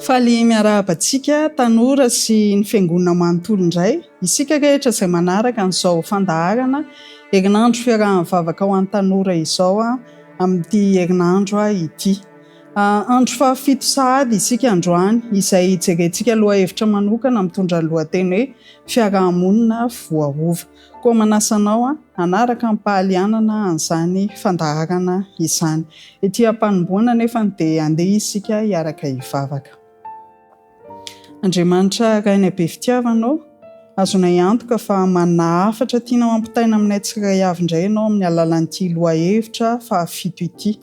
Faly miarahaba antsika tanora sy ny fiangonana manontolo indray, isika rehetra izay manaraka an'izao fandaharana herinandro fiaraha-mivavaka ho an'ny tanora izao amin'ity herinandro ity. Andro fahafito sahady isika androany izay hijerentsika lohahevitra manokana mitondra ny lohateny hoe Fiarahamonina voaova. Koa manasa anao hanaraka amim-pahalianana an'izany fandaharana izany. Ety am-panombohana anefa dia andeha isika hiaraka hivavaka. Andriamanitra Rainay be fitiavana ô, azonay antoka fa manana hafatra tianao hampitaina aminay tsirairay avy indray Ianao amin'ny alalan'ity lohahevitra fahafito ity.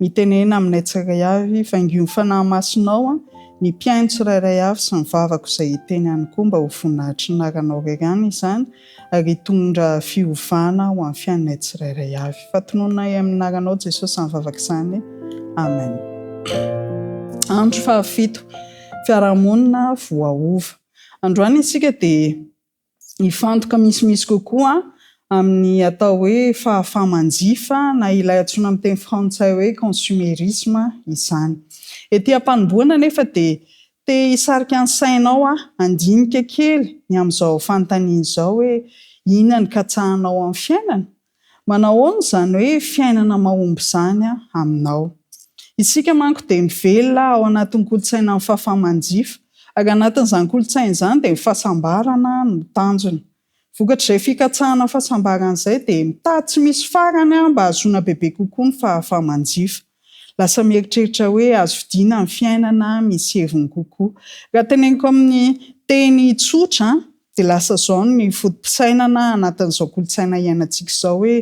Mitenena aminay tsirairay avy, vaingio ny Fanahy Masinao ny mpihaino tsirairay avy sy ny vavako izay hiteny ihany koa mba ho voninahitry ny anaranao irery ihany izany ary hitondra fiovana ho amin'ny fiainanay tsirairay avy. Fa tonononay amin'ny anaranao Jesosy izany vavaka izany. Amen. Andro fahafito. Fiarahamonina voaova. Androany isika dia hifantoka misimisy kokoa amin'ny atao hoe fahafaha-manjifa na ilay antsoina amin'ny teny frantsay hoe consumérisme izany. Ety am-panombohana anefa dia Te hisarika ny sainao aho handinika kely ny amin'izao fanontaniana izao hoe, inona no katsahanao amin'ny fiainana? Manahoana izany hoe fiainana mahomby izany aminao? Isika manko dia mivelona ao anatin'ny kolontsainan'ny fahafaha-manjifa, ary anatin'izany kolontsaina izany dia ny fahasambarana no tanjona. Vokatr'izay fikatsahana fahasambarana izay dia mitady tsy misy farany mba hahazoana bebe kokoa ny fahafaha-manjifa. Lasa mieritreritra hoe azo vidiana ny fiainana misy heviny kokoa. Raha teneniko amin'ny teny tsotra dia lasa izao ny foto-pisainana anatin'izao kolontsaina iainantsika izao hoe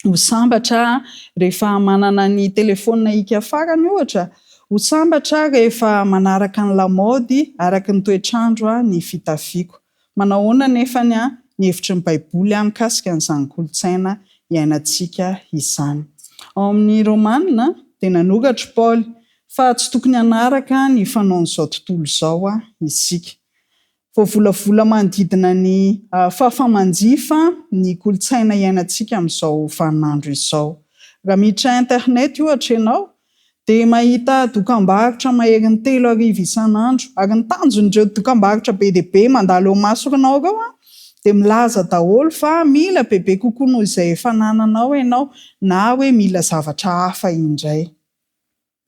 ho sambatra rehefa manana ny telefaonina hika farany ohatra, ho sambatra rehefa manaraka ny lamaody araka ny toetr'andro ny fitafiako. Manao ahoana anefa ny ny hevitry ny Baiboly mikasika an'izany kolontsaina iainantsika izany? Ao amin'ny Romana dia nanoratra i Paoly fa tsy tokony hanaraka ny fanaon'izao tontolo izao isika. Voavolavola manodidina ny fahafaha-manjifa ny kolontsaina iainantsika amin'izao vaninandro izao. Raha miditra internet ohatra ianao dia mahita dokambarotra maherin'ny 3000 isan'andro. Ary ny tanjon'ireo dokambarotra be dia be mandalo eo imasonao ireo dia milaza daholo fa mila bebe kokoa noho izay efa anananao ianao na hoe mila zavatra hafa indray.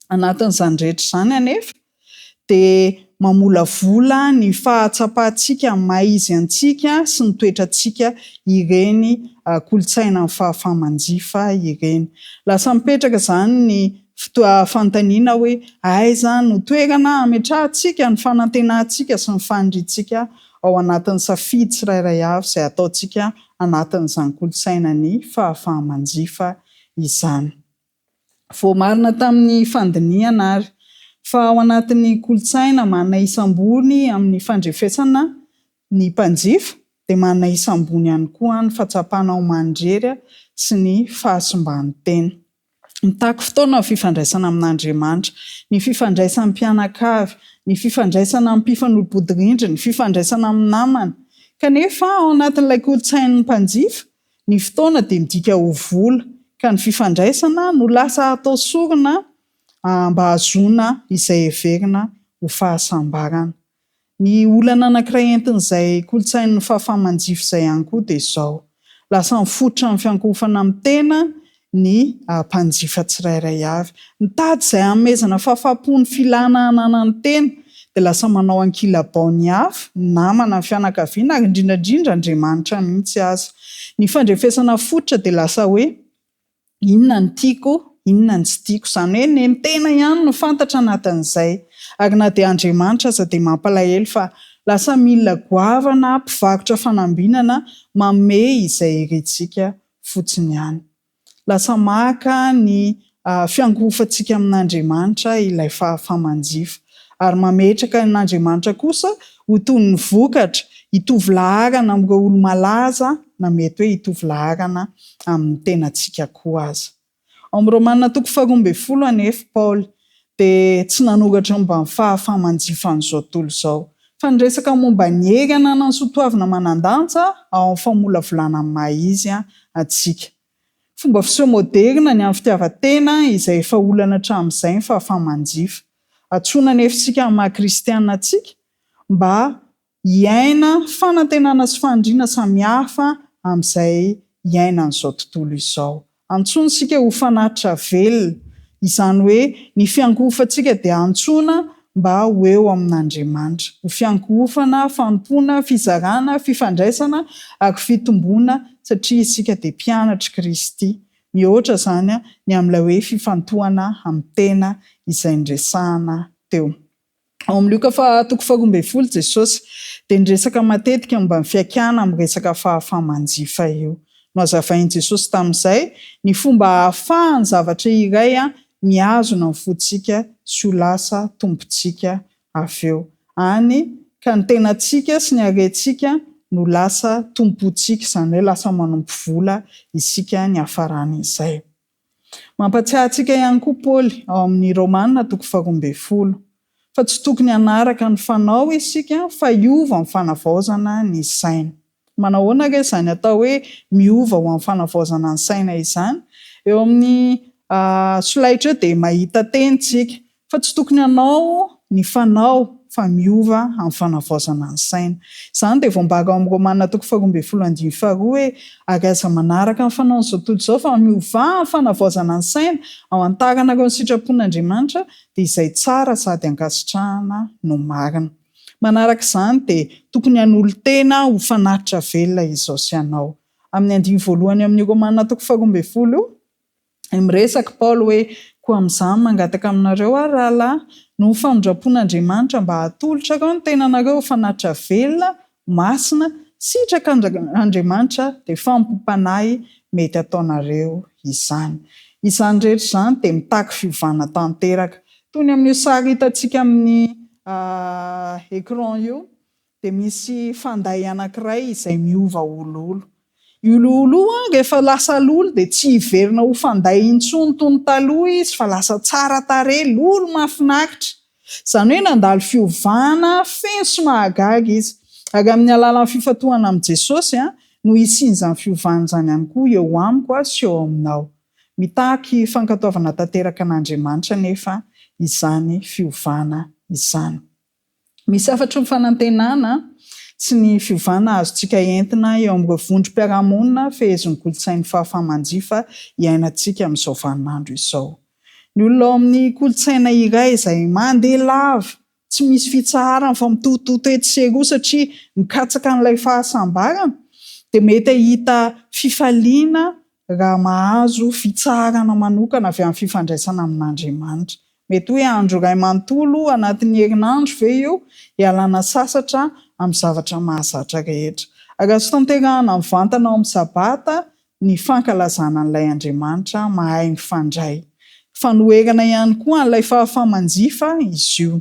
Anatin'izany rehetra izany anefa dia mamolavola ny fahatsapantsika ny maha izy antsika sy ny toetrantsika ireny kolontsainan'ny fahafaha-manjifa ireny. Lasa mipetraka izany ny fanontaniana hoe aiza no toerana hametrahantsika ny fanantenantsika sy ny faniriantsika ao anatin'ny safidy tsirairay avy izay ataontsika anatin'izany kolontsainan'ny fahafaha-manjifa izany. Voamarina tamin'ny fandinihana ary fa ao anatin'ny kolontsaina manana isa ambony amin'ny fandrefesana ny mpanjifa dia manana isa ambony ihany koa ny fahatsapana ho manirery sy ny fahasimban'ny tena. Mitaky fotoana ny fifandraisana amin'Andriamanitra, ny fifandraisan'ny mpianakavy, ny fifandraisana amin'ny mpifanolo-bodirindrina, ny fifandraisana amin'ny namana. Kanefa ao anatin'ilay kolontsain'ny mpanjifa Ny fotoana dia midika ho vola, ka ny fifandraisana no lasa atao sorona mba hahazoana izay heverina ho fahasambarana. Ny olana anankiray entin'izay kolontsain'ny fahafaha-manjifa izay ihany koa dia izao, lasa mifototra amin'ny fiankohofana amin'ny tena ny mpanjifa tsirairay avy. Mitady izay hanomezana fahafaham-po ny filana ananan'ny tena, dia lasa manao ankilabao ny hafa, ny namana, ny fianakaviana ary indrindra indrindra Andriamanitra mihitsy aza. Ny fandrefesana fototra dia lasa hoe inona no tiako, inona no tsy tiako. Izany hoe ny tena ihany no fantatra anatin'izay. Ary na dia Andriamanitra aza dia mampalahelo fa lasa milina goavana mpivarotra fanambinana manome izay irintsika fotsiny ihany. Lasa maka ny fiankohofantsika amin'Andriamanitra ilay fahafaha-manjifa, ary mametraka an'Andriamanitra kosa ho toy ny vokatra, hitovy laharana amin'ireo olo-malaza na mety hoe hitovy laharana amin'ny tenantsika koa aza. Ao amin'ny Romana toko faharoa ambin'ny folo anefa Paoly dia tsy nanoratra momba ny fahafaha-manjifan'izao tontolo izao, fa niresaka momba ny hery ananan'ny soatoavina manan-danja ao amin'ny famolavolana ny maha-izy antsika. Fomba fiseho moderina ny amin'ny fitiavan-tena izay efa olana hatramin'izay ny fahafaha-manjifa. Antsoina anefa isika amin'ny maha kristiana antsika mba hiaina fanantenana sy faniriana samihafa amin'izay iainan'izao tontolo izao. Antsoina isika ho fanatitra velona, izany hoe ny fiankohofantsika dia antsoina mba ho eo amin'Andriamanitra. Ho fiankohofana, fanompoana, fizarana, fifandraisana ary fitomboana satria isika dia mpianatr'i Kristy. Mihoatra izany ny amin'ilay hoe fifantohana amin'ny tena izay niresahana teo. Ao amin'ny Lioka faha toko faharoa ambin'ny folo Jesosy dia niresaka matetika momba ny fihaikana amin'ny resaka fahafaha-manjifa io. Nohazavain'i Jesosy tamin'izay ny fomba ahafahan'ny zavatra iray mihazona ny fontsika sy ho lasa tompontsika avy eo. Any ka ny tenantsika sy ny harentsika no lasa tompontsika, izany hoe lasa manompo vola isika niafaran'izay. Mampatsiahy antsika ihany koa Paoly ao amin'ny Romana toko faharoa ambin'ny folo, fa tsy tokony hanaraka ny fanao isika fa hiova amin'ny fanavaozana ny saina. Manao ahoana re izany atao hoe miova ho amin'ny fanavaozana ny saina izany? Eo amin'ny solaitra eo dia mahita teny tsika fa tsy tokony hanao ny fanao fa miova amin'ny fanavaozana ny saina. Izany dia voambara ao amin'ny Romana toko faharoa ambin'ny folo andininy faharoa hoe, Ary aza manaraka ny fanaon'izao tontolo izao fa miovà amin'ny fanavaozana ny saina, ao an-taranareo ny sitrapon'Andriamanitra, dia izay tsara sady ankasitrahana no marina. Manaraka izany dia tokony hanolo-tena ho fanatitra velona izao sy ianao. Amin'ny andininy voalohany amin'io Romana toko faharoa ambin'ny folo io, Miresaka i Paoly hoe, Koa amin'izany mangataka aminareo aho, ry rahalahy, noho ny famindram-pon'Andriamanitra, mba hatolotrareo ny tenanareo ho fanatitra velona, masina, sitrak'Andriamanitra, dia fanompoam-panahy mety hataonareo izany. Izany rehetra izany dia mitaky fiovana tanteraka. Toy ny amin'io sary hitantsika amin'ny écran io, dia misy fanday anankiray izay miova ho lolo. Io lolo io an, rehefa lasa lolo dia tsy hiverina ho fanday intsony toy ny taloha izy fa lasa tsara tarehy, lolo mahafinaritra. Izany hoe nandalo fiovana feno sy mahagaga izy. Ary amin'ny alalan'ny fifantohana amin'i Jesosy an, no hisian'izany fiovana izany ihany koa eo amiko sy eo aminao. Mitaky fankatoavana tanteraka an'Andriamanitra anefa izany fiovana izany. Misy hafatry ny fanantenana sy ny fiovana azontsika entina eo amin'ireo vondrom-piarahamonina fehezin'ny kolontsain'ny fahafaha-manjifa iainantsika amin'izao vaninandro izao. Ny olona ao amin'ny kolontsaina iray izay mandeha lava, tsy misy fitsaharana fa mitototo etsy sy eroa satria mikatsaka an'ilay fahasambarana, dia mety hahita fifaliana raha mahazo fitsaharana manokana avy amin'ny fifandraisana amin'Andriamanitra. Mety hoe andro iray manontolo anatin'ny herinandro ve io hialana sasatra amin'ny zavatra mahazatra rehetra? Ary azo tanterahana mivantana ao amin'ny Sabata ny fankalazana an'ilay Andriamanitra mahay mifandray. Fanoherana ihany koa an'ilay fahafaha-manjifa izy io.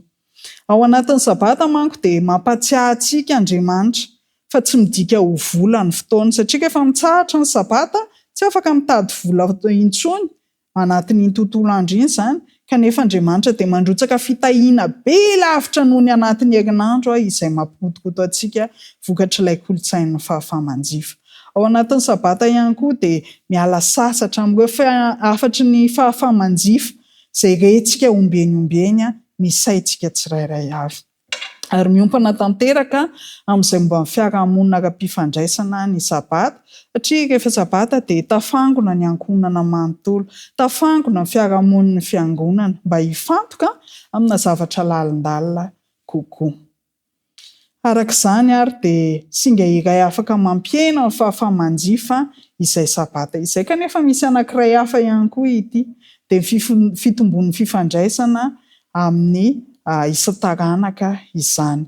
Ao anatin'ny Sabata manko dia mampatsiahy antsika Andriamanitra fa tsy midika ho vola ny fotoana, satria rehefa mitsahatra ny Sabata, tsy afaka mitady vola intsony anatin'iny tontolo andro iny izany, kanefa Andriamanitra dia mandrotsaka fitahiana be lavitra noho ny anatin'ny herinandro izay mampirotoroto antsika vokatr'ilay kolontsain'ny fahafaha-manjifa. Ao anatin'ny Sabata ihany koa dia miala sasatra amin'ireo hafatry ny fahafaha-manjifa izay rentsika ombieny ombieny ny saintsika tsirairay avy. Ary miompana tanteraka amin'izay momba ny fiarahamonina ara-pifandraisana ny Sabata, satria rehefa Sabata dia tafangona ny ankohonana manontolo, tafangona ny fiarahamonin'ny fiangonana mba hifantoka amina zavatra lalindalina kokoa. Araka izany ary dia singa iray afaka mampihena ny fahafaha-manjifa izay Sabata izay. Kanefa misy anankiray hafa ihany koa ity, dia ny fitombon'ny fifandraisana amin'ny isan-taranaka izany.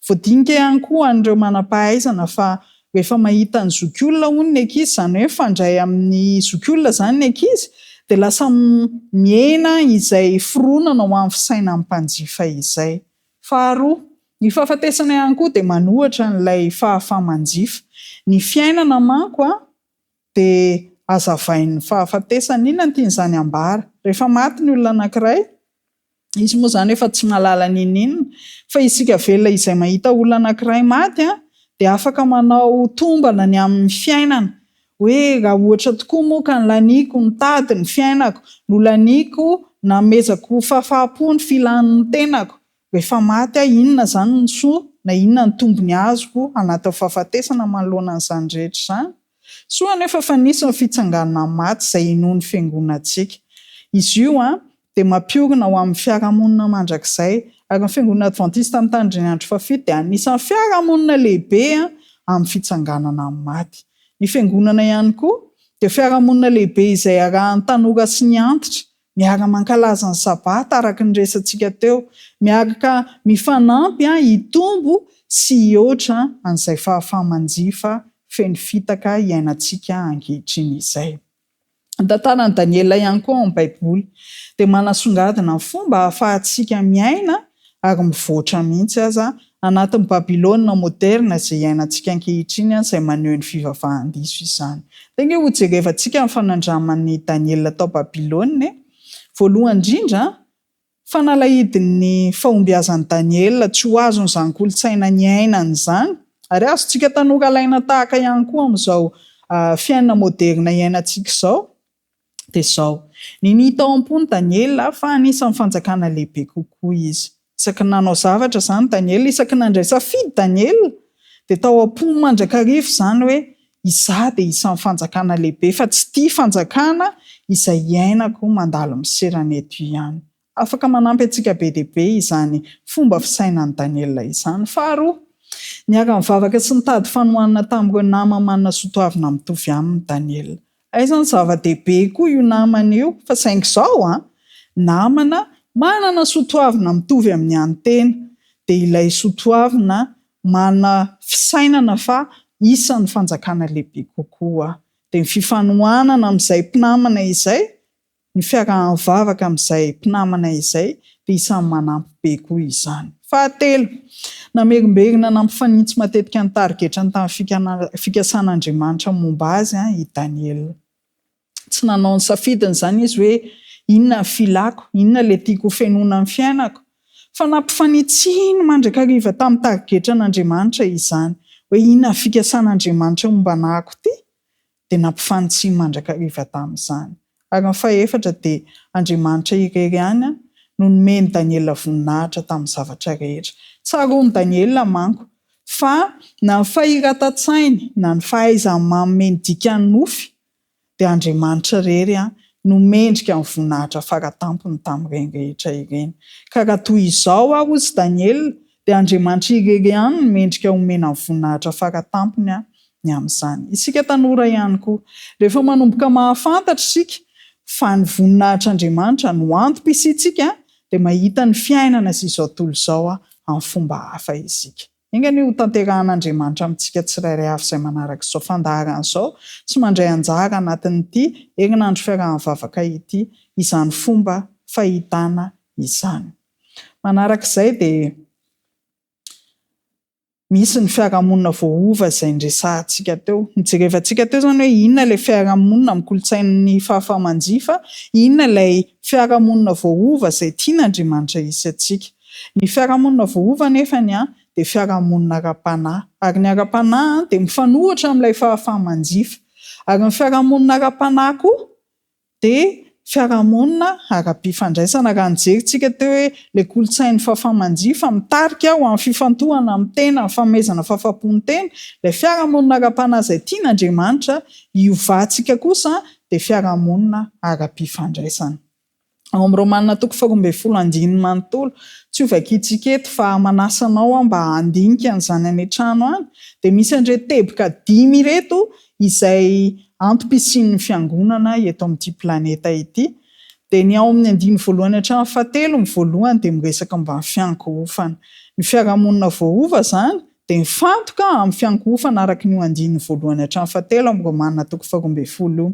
Voadinika ihany koa an'ireo manam-pahaizana fa rehefa mahita ny zokiolona hono ny ankizy, izany hoe mifandray amin'ny zokiolona izany ny ankizy, dia lasa mihena izay fironana ho amin'ny fisainan'ny mpanjifa izay. Faharoa, ny fahafatesana ihany koa dia manohatra an'ilay fahafaha-manjifa. Ny fiainana manko dia hazavain'ny fahafatesana. Inona no tian'izany ambara? Rehefa maty ny olona anankiray, izy moa izany efa tsy mahalala n'inon'inona, fa isika velona izay mahita olona anankiray maty dia afaka manao tombana ny amin'ny fiainana, hoe raha ohatra tokoa moa ka nolaniako nitady ny fiainako, nolaniako Nanomezako fahafaham-po ny filan'ny tenako. Rehefa maty aho, inona izany ny soa na inona ny tombony azoko anatin'ny fahafatesana manoloana an'izany rehetra izany? Soa anefa fa nisy ny fitsanganana amin'ny maty izay inoan'ny Fiangonantsika. Izy io dia mampiorina ho amin'ny fiarahamonina mandrakizay, ary ny Fiangonana Advantista Mitandrina ny Andro Fahafito dia anisan'ny fiarahamonina lehibe amin'ny fitsanganana amin'ny maty. Ny Fiangonana ihany koa dia fiarahamonina lehibe izay arahan'ny tanora sy ny antitra, miara-mankalaza ny Sabata araka ny resatsika teo, miaraka mifanampy hitombo sy hihoatra an'izay fahafaha-manjifa feno fitaka iainantsika ankehitriny izay. Ny tantaran'i Daniela ihany koa ao amin'ny Baiboly dia manasongadina ny fomba ahafahantsika miaina ary mivoatra mihitsy aza anatin'ny Babylona moderna izay iainantsika ankehitriny izay maneho ny fivavahan-diso izany. Dia ange hojerevantsika ny fanandraman'i Daniela tao Babylona e! Voalohany indrindra, Fanalahidin'ny fahombiazan'i Daniela tsy ho azon'izany kolontsaina niainany izany, ary azontsika tanora alaina tahaka ihany koa amin'izao fiainana moderina iainantsika izao, dia izao, Ninia tao am-pony Daniela fa anisan'ny fanjakana lehibe kokoa izy. Isaky ny nanao zavatra izany Daniela, isaky ny nandray safidy Daniela, dia tao am-pony mandrakariva izany hoe, Izaho dia isan'ny fanjakana lehibe fa tsy ity fanjakana izay iainako mandalo miserana eto ihany. Afaka manampy antsika be dia be izany fomba fisainan'i Daniela izany. Faharoa, niara-nivavaka sy nitady fanohanana tamin'ireo nama manana soatoavina mitovy aminy Daniela. Aiza ny zava-dehibe koa io namana io fa saingy izao an! Namana manana soatoavina mitovy amin'ny an'ny tena dia ilay soatoavina manana fisainana fa isan'ny fanjakana lehibe kokoa dia ny fifanohanana amin'izay mpinamana izay, ny fiaraha-mivavaka amin'izay mpinamana izay dia isan'ny manampy be koa izany. Fahatelo, namerimberina nampifanintsy matetika ny tarigetrany tamin'ny fikasan'Andriamanitra momba azy i Daniela. Tsy nanao ny safidiny izany izy hoe inona ny filako, inona ilay tiako ho fenoina amin'ny fiainako, fa nampifanitsiany mandrakariva tamin'ny tarigetran'Andriamanitra izany, hoe inona ny fikasan'Andriamanitra momba anahako ity, dia nampifanitsiany mandrakariva tamin'izany. Ary ny fahefatra dia Andriamanitra irery ihany no nomen'i Daniela voninahitra tamin'ny zavatra rehetra. Tsaroan'i Daniela manko fa na ny fahiratan-tsainy na ny fahaizany manome ny dikan'ny nofy dia Andriamanitra irery no mendrika ny voninahitra faratampony tamin'ireny rehetra ireny. Ka raha toy izao aho, hozy Daniela, dia Andriamanitra irery ihany no mendrika homena ny voninahitra faratampony ny amin'izany. Isika tanora ihany koa, rehefa manomboka mahafantatra isika fa ny voninahitr'Andriamanitra no antom-pisiantsika, dia mahita ny fiainana sy izao tontolo izao amin'ny fomba hafa isika. Enga anie ho tanterahan'Andriamanitra amintsika tsirairay avy izay manaraka izao fandaharana izao sy mandray anjara anatin'ity herinandro fiaraha-mivavaka ity izany fomba fahitana izany. Manaraka izay dia misy ny fiarahamonina voaova izay niresahantsika teo. Nijerevantsika teo izany hoe inona ilay fiarahamonina amin'ny kolontsain'ny fahafaha-manjifa, inona ilay fiarahamonina voaova izay tian'Andriamanitra hisy antsika. Ny fiarahamonina voaova anefany dia fiarahamonina ara-panahy. Ary ny ara-panahy dia mifanohitra amin'ilay fahafaha-manjifa. Ary ny fiarahamonina ara-panahy koa dia fiarahamonina ara-pifandraisana. Raha nijery tsika teo hoe ilay kolontsain'ny fahafaha-manjifa mitarika ho amin'ny fifantohana amin'ny tena, amin'ny fanomezana fahafaham-po ny tena, ilay fiarahamonina ara-panahy izay tian'Andriamanitra hiovantsika kosa dia fiarahamonina ara-pifandraisana. Ao amin'ny Romana toko faharoa ambin'ny folo andininy manontolo, tsy ho vakintsika eto fa manasa anao aho mba handinika an'izany any an-trano any, dia misy an'ireto teboka dimy ireto izay antom-pisian'ny Fiangonana eto amin'ity planeta ity. Dia ny ao amin'ny andininy voalohany hatramin'ny fahatelo, ny voalohany dia miresaka momba ny fiankohofana. Ny fiarahamonina voaova izany dia mifantoka amin'ny fiankohofana araka ny io andininy voalohany hatramin'ny fahatelo amin'ny Romana toko faharoa ambin'ny folo io.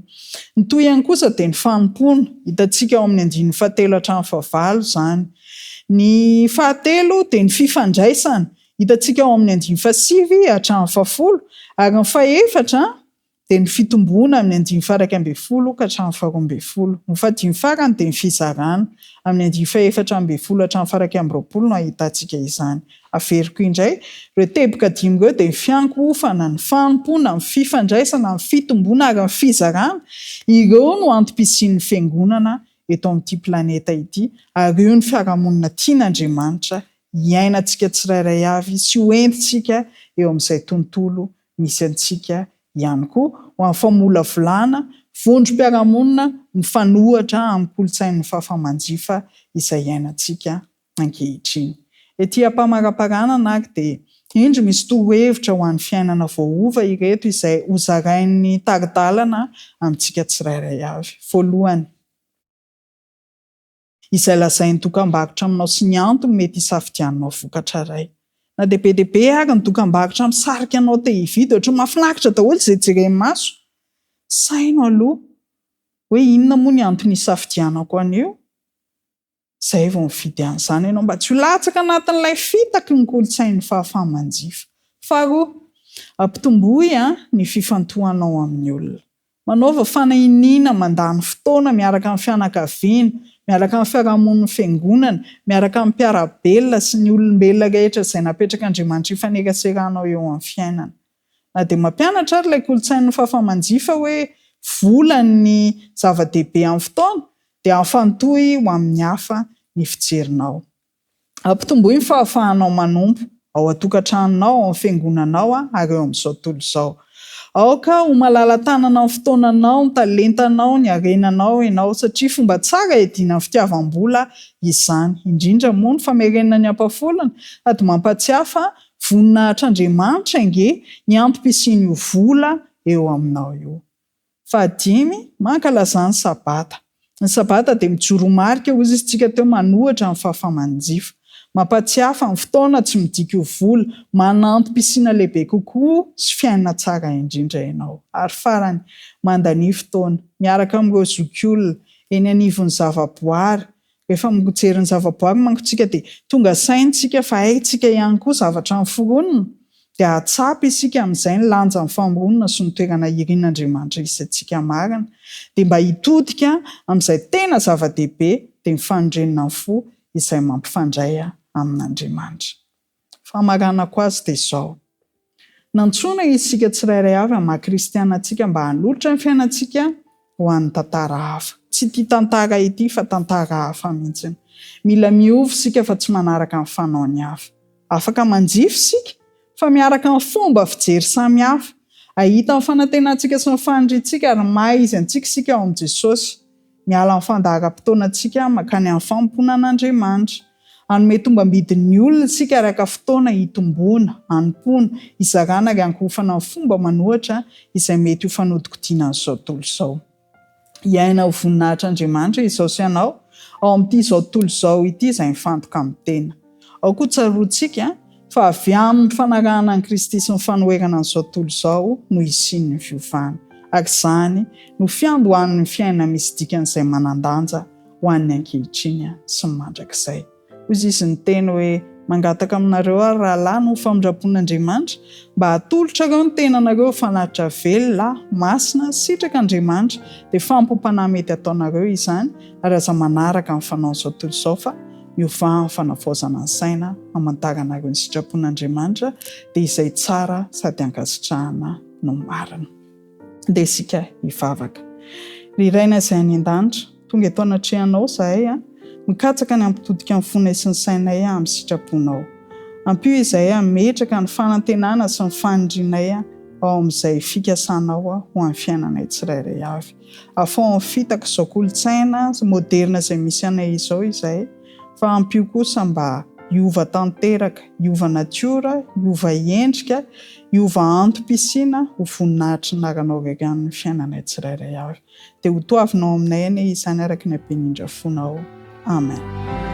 Ny tohiny kosa dia ny fanompoana, hitantsika ao amin'ny andininy fahatelo hatramin'ny fahavalo izany. Ny fahatelo dia ny fifandraisana, hitantsika ao amin'ny andininy fahasivy hatramin'ny fahafolo, ary ny fahefatra dia ny fitomboana amin'ny andininy faha-11 ka hatramin'ny faha-12. Ny fahadimy farany dia ny fizarana, amin'ny andininy faha-14 hatramin'ny faha-21 no ahitantsika izany. Averiko indray, ireo teboka dimy ireo dia ny fiankohofana, ny fanompoana, ny fifandraisana, ny fitomboana ary ny fizarana, ireo no antom-pisian'ny Fiangonana. eto amin'ity planeta ity ary io ny fiarahamonina tian'Andriamanitra hiainantsika tsirairay avy sy ho entintsika eo amin'izay tontolo misy antsika ihany koa ho amin'ny famolavolana vondrom-piarahamonina mifanohitra amin'ny kolontsain'ny fahafaha-manjifa izay iainantsika ankehitriny. Ety am-pamaraparanana ary dia indro misy torohevitra ho an'ny fiainana voaova ireto izay hozarain'ny tari-dalana amintsika tsirairay avy. Voalohany. Izay lazain'ny dokambarotra aminao sy ny antony mety hisafidiananao vokatra iray. Na dia be dia be ary ny dokambarotra misarika anao te hividy, ohatran'ny mahafinaritra daholo izay jeren'ny maso. Saino aloha hoe inona moa ny antony hisafidianako an'io? Izay vao mividy an'izany ianao mba tsy ho latsaka anatin'ilay fitaky ny kolontsain'ny fahafaha-manjifa. Faharoa, ampitomboy ny fifantohanao amin'ny olona. Manaova fanahiniana mandany fotoana miaraka amin'ny fianakaviana, miaraka amin'ny fiarahamonin'ny fiangonana, miaraka amin'ny mpiara-belona sy ny olombelona rehetra izay napetrak'Andriamanitra hifaneraseranao eo amin'ny fiainana. Na dia mampianatra ary ilay kolontsain'ny fahafaha-manjifa hoe vola ny zava-dehibe amin'ny fotoana, dia afantohy ho amin'ny hafa ny fijerinao. Ampitomboy ny fahafahanao manompo, ao an-tokantranonao, ao amin'ny fiangonanao ary eo amin'izao tontolo izao. Aoka ho malala-tanana amin'ny fotoananao, ny talentanao, ny harenanao ianao, satria fomba tsara hiadiana amin'ny fitiavam-bola izany. Indrindra moa ny famerenana ny ampahafolony, sady mampahatsiahy fa voninahitr'Andriamanitra ange ny antom-pisian'io vola eo aminao io. Fahadimy, mankalazà ny Sabata. Ny Sabata dia mijoro ho marika, hozy izy tsika teo, manohitra ny fahafaha-manjifa. Mampahatsiahy fa ny fotoana tsy midika ho vola, manana antom-pisiana lehibe kokoa sy fiainana tsara indrindra ianao. Ary farany, mandania fotoana, miaraka amin'ireo zokiolona, eny anivon'ny zavaboary, Rehefa mijery ny zavaboary manko tsika dia tonga saina tsika fa haintsika ihany koa zavatra noforonina dia hahatsapa isika amin'izay ny lanjan'ny famoronana sy ny toerana irin'Andriamanitra hisy antsika marina dia mba hitodika amin'izay tena zava-dehibe dia ny fanorenana ny fo izay mampifandray amin'Andriamanitra. Famaranako azy dia izao. Nantsoina isika tsirairay avy amin'ny maha kristiana antsika mba hanolotra ny fiainantsika ho an'ny tantara hafa. Tsy ity tantara ity fa tantara hafa mihitsy. Mila miova isika fa tsy manaraka ny fanaon'ny hafa. Afaka manjifa isika fa miaraka amin'ny fomba fijery samy hafa. Hahita ny fanantenantsika sy ny faniriantsika ary ny maha izy antsika isika ao amin'i Jesosy. Miala amin'ny fandaharam-potoanantsika mankany amin'ny fanompoana an'Andriamanitra. Hanome tombam-bidin'ny olona isika ary haka fotoana hitomboana, hanompoana, hizarana ary hankorofana ny fomba manohatra izay mety ho fanodikodinan'izao tontolo izao. Hiaina ho voninahitr'Andriamanitra izao sy ianao ao amin'ity izao tontolo izao ity izay mifantoka amin'ny tena. Aoka ho tsaroantsika fa avy amin'ny fanarahana an'i Kristy sy ny fanoherana an'izao tontolo izao no hisian'ny fiovana, ary izany no fiandohan'ny fiainana misy dikany izay manan-danja ho an'ny ankehitriny sy ny mandrakizay. Hoy izy niteny hoe, Mangataka aminareo aho, ry rahalahy, noho ny famindram-pon'Andriamanitra, mba hatolotrareo ny tenanareo ho fanatitra velona, masina, sitrak'Andriamanitra, dia fanompoam-panahy mety hataonareo izany, ary aza manaraka ny fanaon'izao tontolo izao, fa miovà amin'ny fanavaozana ny saina, hamantaranareo ny sitrapon'Andriamanitra, dia izay tsara sady ankasitrahana no marina. Ndeha isika hivavaka. Ry Rainay izay any an-danitra, tonga eto anatrehanao izahay, mikatsaka ny hampitodika ny fonay sy ny sainay amin'ny sitraponao. Ampio izahay hametraka ny fanantenana sy ny fanirianay ao amin'izay fikasanao ho an'ny fiainanay tsirairay avy. Afaho amin'ny fitaka izao kolontsaina moderina izay misy anay izao izahay, fa ampio kosa mba hiova tanteraka, hiova natiora, hiova endrika, hiova antom-pisiana ho voninahitry ny anaranao irery ihany ny fiainanay tsirairay avy. Dia ho toavinao aminay anie izany araka ny haben'indra fonao. Amen.